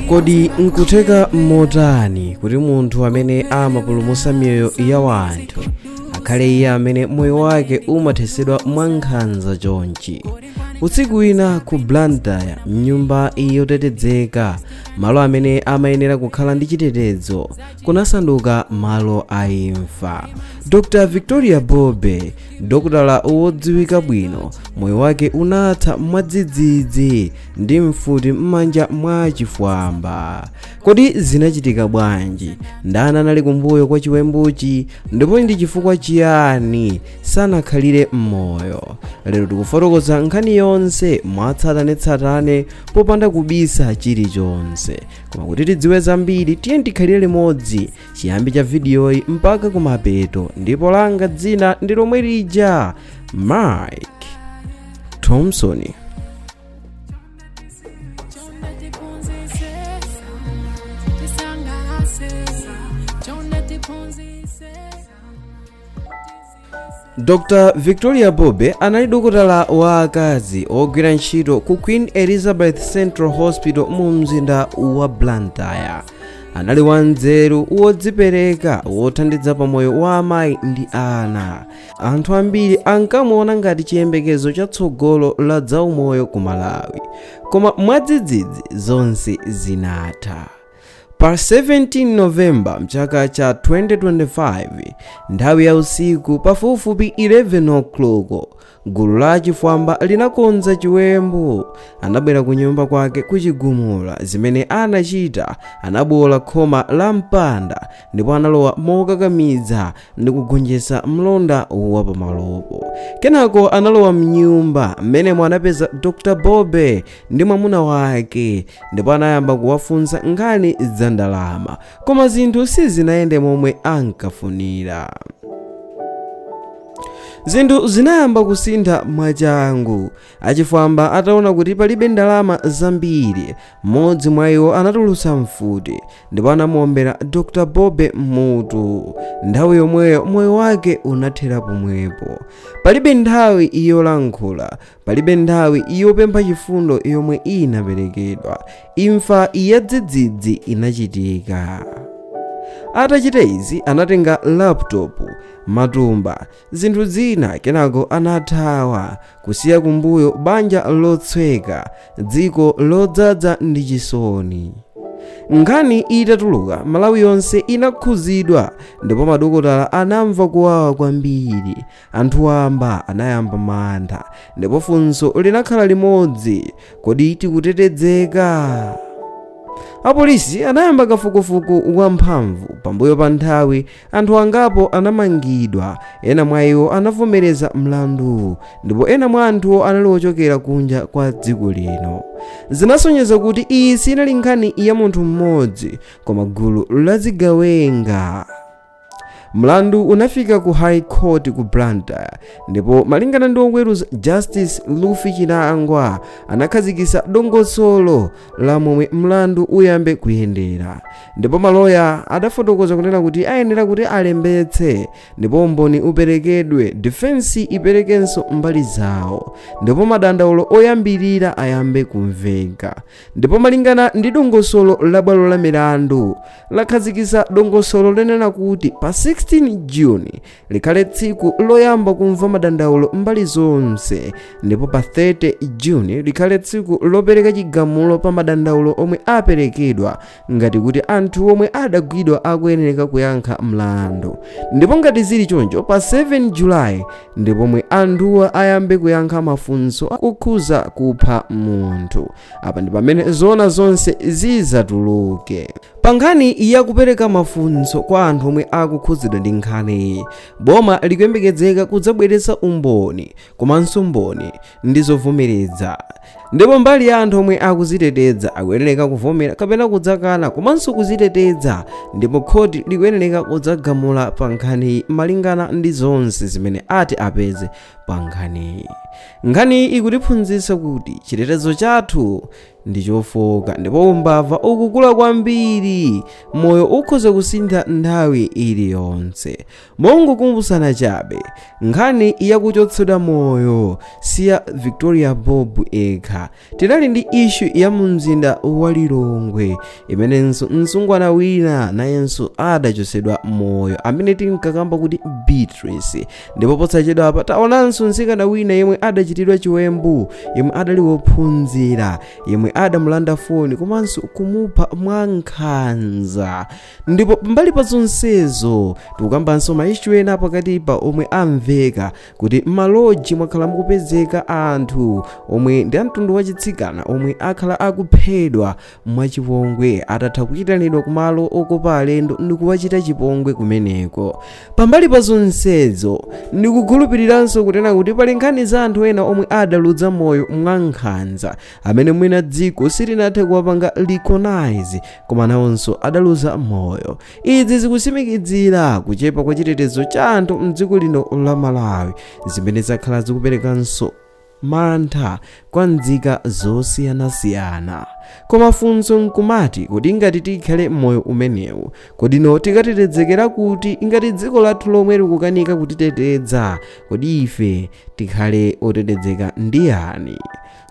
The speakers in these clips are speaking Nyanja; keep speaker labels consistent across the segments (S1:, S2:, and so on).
S1: Kodi nkutheka motani kuti munthu amene amapulumutsa miyoyo ya wanthu akhale iye amene moyo wake umathesedwa mwankhanza chonchi? Usiku wina ku Blantyre, mnyumba yotetezeka, malo amene amayenera kukhala ndi chitetezo, kunasanduka malo a imfa. Dr Victoria Bobe, dokotala wodziwika bwino, moyo wake unatha mwadzidzidzi ndi mfuti m'manja mwa chifwamba. Kodi zinachitika bwanji? Ndani anali kumbuyo kwa chiwembuchi, ndipo ndi chifukwa chiyani sanakhalire m'moyo? Lero tikufotokoza nkhani yonse mwatsatanetsatane, popanda kubisa chilichonse. Koma kuti tidziwe zambiri, tiye tikhalire limodzi chiyambi cha vidiyoyi mpaka kumapeto. Ndipo langa dzina ndi lomwe lija, Mike Thompson. Dr Victoria Bobe anali dokotala wa akazi ogwira ntchito ku Queen Elizabeth Central Hospital mu mzinda wa Blantyre. Anali wanzeru, wodzipereka, wothandiza pamoyo wa amayi ndi ana. Anthu ambiri ankamuona ngati chiyembekezo chatsogolo la zaumoyo ku Malawi. Koma mwadzidzidzi zonse zinatha. Pa 17 Novemba mchaka cha 2025, nthawi ya usiku pafupifupi 11 o'clock, gulu la achifwamba linakonza chiwembu. Anabwera ku nyumba kwake kuchigumula. Zimene anachita, anabowola khoma la mpanda ndipo analowa mokakamiza ndi kugonjetsa mlonda wapamalopo. Kenako analowa mnyumba mmenemo, anapeza Dr Bobe ndi mwamuna wake ndipo anayamba kuwafunsa nkhani za ndalama. Koma zinthu sizinayende momwe ankafunira. Zinthu zinayamba kusintha mwachangu. Achifwamba ataona kuti palibe ndalama zambiri, mmodzi mwa iwo anatulutsa mfuti ndipo anamuombera Dr Bobe mutu. Nthawi yomweyo moyo wake unathera pomwepo. Palibe nthawi yolankhula, palibe nthawi yopempha chifundo yomwe inaperekedwa. Imfa yadzidzidzi inachitika. Atachita izi, anatenga laptop, matumba, zinthu zina, kenako anathawa, kusiya kumbuyo banja lotsweka, dziko lodzaza ndi chisoni. Nkhani itatuluka, Malawi yonse inakhuzidwa ndipo madokotala anamva kuwawa kwambiri. Anthu wamba anayamba mantha ndipo funso linakhala limodzi: kodi tikutetezeka? Apolisi anayamba kafukufuku wamphamvu. Pambuyo pa nthawi, anthu angapo anamangidwa. Ena mwa iwo anavomereza mlandu, ndipo ena mwa anthuwo anali ochokera kunja kwa dziko lino. Zinasonyeza kuti iyi sinali nkhani ya munthu mmodzi, koma gulu lazigawenga. Mlandu unafika ku High Court ku Blantyre, ndipo malingana ndi oweruza Justice Lufi Chinangwa, anakhazikitsa dongosolo la momwe mlandu uyambe kuyendera. Ndipo maloya adafotokoza kunena kuti ayenera kuti alembetse ndipo umboni uperekedwe, defense iperekenso mbali zawo, ndipo madandaulo oyambirira ayambe kumveka. Ndipo malingana ndi dongosolo la bwalo la milandu, lakhazikitsa dongosolo lonena kuti pa 16 June likhale tsiku loyamba kumva madandaulo mbali zonse, ndipo pa 30 June likhale tsiku lopereka chigamulo pa madandaulo omwe aperekedwa, ngati kuti anthu omwe adagwidwa akuyenereka kuyankha mlandu. Ndipo ngati zili choncho, pa 7 July ndi pomwe anthuwa ayambe kuyankha mafunso okhuza kupha munthu. Apa ndi pamene zoona zonse zizatuluke. Pa nkhani yakupereka mafunso kwa anthu omwe akukhuzidwa ndi nkhaniyi, boma likuyembekezeka kudzabweretsa umboni komanso mboni ndi zovomereza. Ndipo mbali ya anthu omwe akuziteteza akuyenereka kuvomera kapena kudzakana komanso kuziteteza, ndipo khoti likuyenereka kudzagamula pa nkhaniyi malingana ndi zonse zimene ati apeze pa nkhaniyi. Nkhani ikutiphunzitsa kuti chitetezo chathu ndi chofoka ndipo umbava ukukula kwambiri. Moyo ukhoza kusintha nthawi iliyonse. Mongokumbutsana chabe, nkhani yakuchotsedwa moyo si ya Victoria Bob ekha. Tinali ndi issue ya mumzinda wa Lilongwe imenenso msungwana wina nayenso adachotsedwa moyo, amene tinkakamba kuti Beatrice. Ndipo posachedwa apa taonanso mtsikana wina yemwe adachitidwa chiwembu, yemwe adali wophunzira, yemwe adamulanda foni komanso kumupha mwankhanza. Ndipo pambali pa zonsezo, tikukambanso ma issue ena pakati pa omwe amveka kuti m'maloji mwakhala mukupezeka anthu omwe ndi amtundu wachitsikana omwe akhala akuphedwa mwachipongwe atatha kuyitanidwa kumalo okopa alendo ndi kuwachita chipongwe kumeneko. Pambali pa zonsezo, ndikukhulupiriranso kunena kuti pali nkhani za anthu ena omwe adaluza moyo mwankhanza, amene mwina dziko silinathe kuwapanga recognize, koma nawonso adaluza moyo. Izi zikutsimikizira kuchepa kwa chitetezo cha anthu mdziko lino la Malawi, zimene zakhala zikuperekanso mantha kwa nzika zosiyanasiyana. Koma funso nkumati, kuti ngati tikhale moyo umenewu, kodino tikatetezekera kuti ngati dziko lathu lomwe likukanika kutiteteza? Kodi ife tikhale otetezeka ndi yani?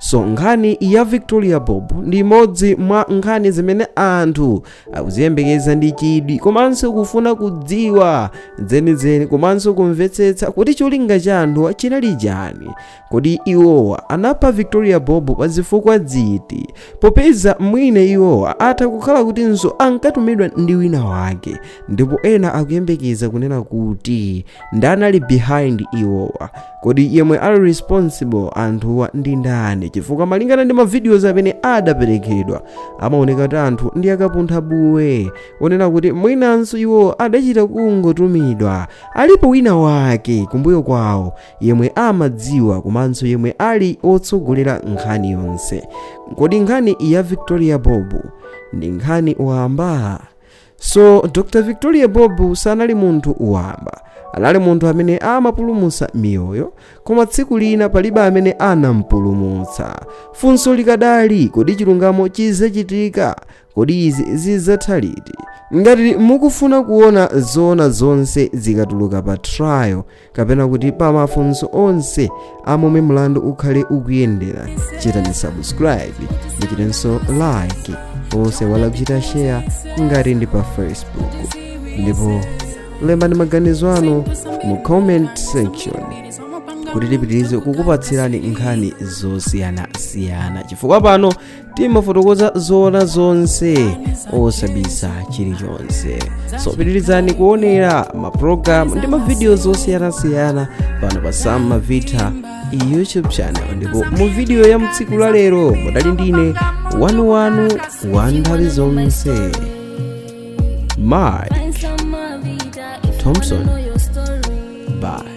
S1: So nkhani ya Victoria Bob ndi imodzi mwa nkhani zimene anthu akuziyembekeza ndi chidwi komanso kufuna kudziwa zenizeni komanso kumvetsetsa kuti cholinga cha anthu chinali chani. Kodi iwowa anapha Victoria Bob pa zifukwa ziti, popeza mwina iwowa atha kukhala kutinso ankatumidwa ndi wina wake? Ndipo ena akuyembekeza kunena kuti ndani ali behind iwowa? Kodi yemwe ali responsible anthuwa ndi ndani? Chifukwa malingana ndi ma videos amene adaperekedwa, amaoneka kuti anthu ndi akapuntha buwe, onena kuti mwinanso iwo adachita kungotumidwa. Alipo wina wake kumbuyo kwawo yemwe amadziwa komanso yemwe ali otsogolera nkhani yonse. Kodi nkhani ya Victoria Bob ndi nkhani wamba? So Dr Victoria Bob sanali munthu wamba, anali munthu amene amapulumutsa miyoyo, koma tsiku lina palibe amene anampulumutsa. Funso likadali, kodi chilungamo chizachitika? Kodi izi zidzatha liti? Ngati mukufuna kuona zoona zonse zikatuluka pa trial, kapena kuti pa mafunso onse amomwe mlandu ukhale ukuyendera, chitani subscribe, muchitenso like, osaiwala kuchita share ngati ndi pa Facebook, ndipo lembani maganizo anu mu comment section kuti tipitirize kukupatsirani nkhani zosiyanasiyana, chifukwa pano timafotokoza zoona zonse osabisa chilichonse. So pitirizani kuonera mapulogalamu ndi mavidiyo zosiyanasiyana pano pa Sam Mavita YouTube channel. Ndipo mu video ya mtsiku la lero mudali ndine wanuwanu wa nthawi zonse, Mike Thompson. Bye.